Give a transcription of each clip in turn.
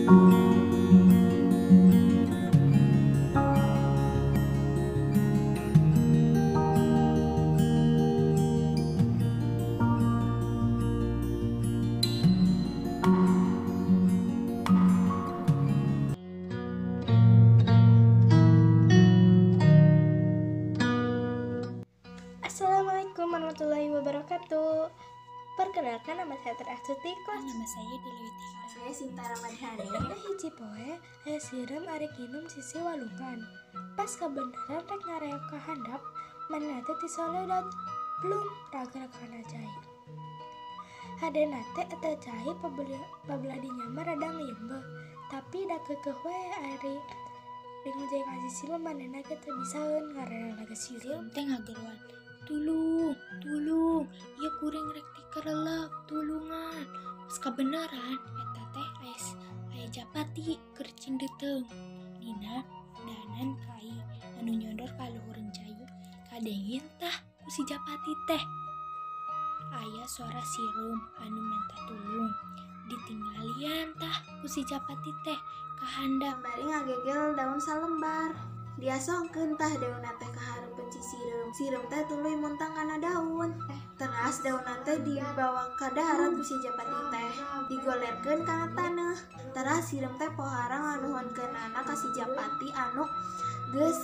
Assalamualaikum warahmatullahi wabarakatuh. Perkenalkan, nama saya Terastuti kelas. Nama saya Dewi. Saya Sinta Ramadhani. Dina hiji poe aya sireum arek nginum sisi walungan. Pas kabeneran rek ngareok ka handap, manehna teh tisoledat plung ragrag kana cai. Hadena teh eta cai pabelah dinya mah rada ngeyembeh, tapi da keukeuh we ari ngojek ka sisi mah manehna ge teu bisaeun ngaranna ge sireum. Teh ngageroan. Tulung, tulung, ieu kuring rek dikerelep, tulungan. Pas kabeneran eta teh aya japati keur cindeuteung dina danan kai anu nyodor ka luhureun cai. Kadengin tah ku si japati teh. Aya suara sireum anu menta tulung. Ditinggalian tah ku si japati teh ka handap. Bari ngagegel daun salembar. Diasongkeun tah daunna teh ka hareupeun si sireum. Sireum teh tuluy muntang kana daun. Teras daunna teh dibawa ka darat ku si japati teh. Digolerkeun kana taneuh. Teras sireum teh pohara nganuhunkeunana ka si japati anu geus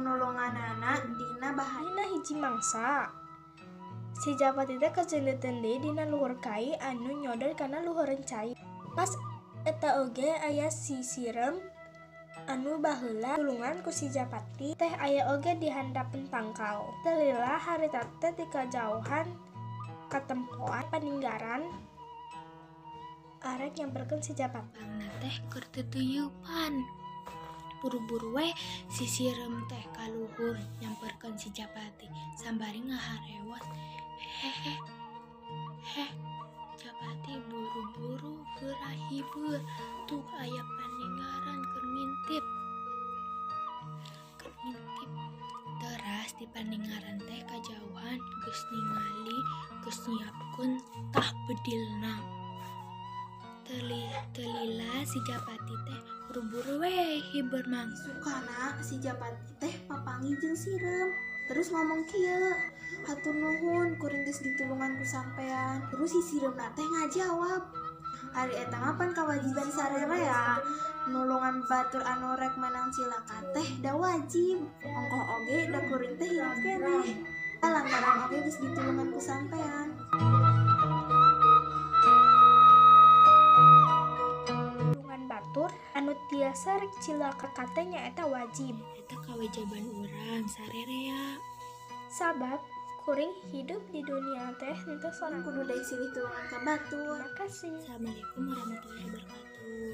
nulunganana dina bahaya. Dina hiji mangsa, si japati teh kaceundeuten deui dina luhur kai anu nyodor kana luhureun cai. Pas eta oge aya si sireum anu baheula tulungan ku si japati teh aya oge di handapeun tangkal. Teu lila harita teh ti kajauhan katempoan paninggaran arek nyamperkeun si japati. Pangna teh keur tetuyupan. Buru-buru we si sireum teh kaluhur nyamperkeun si japati sambari ngaharewos. Hehe. Heh. Japati buru-buru geura hibur. Tuh aya paninggaran keur ngintip. Keur ngintip. Teras di paninggaran teh kajauhan geus ningali geus nyiapkeun tah bedilna. Telila si japati teh buru-buru we hibur mang. Sukana si japati teh papanggih jeung sireum. Terus ngomong kieu, hatur nuhun kuring geus ditulungan ku sampean. Terus si sireumna teh ngajawab, ari eta mah pan kawajiban sarerea, nulungan batur anu rek menang cilaka teh da wajib. Ongkoh oge da kuring teh hirup keneh. Lantaran oge geus ditulungan ku sampean. Tulungan batur anu tiasa rek cilaka teh nyaeta wajib. Eta kawajiban urang sarerea. Sabab kuring hidup di dunia teh henteu sorangan. Kudu deui silih tulungan ka batur. Terima kasih. Assalamualaikum warahmatullahi wabarakatuh.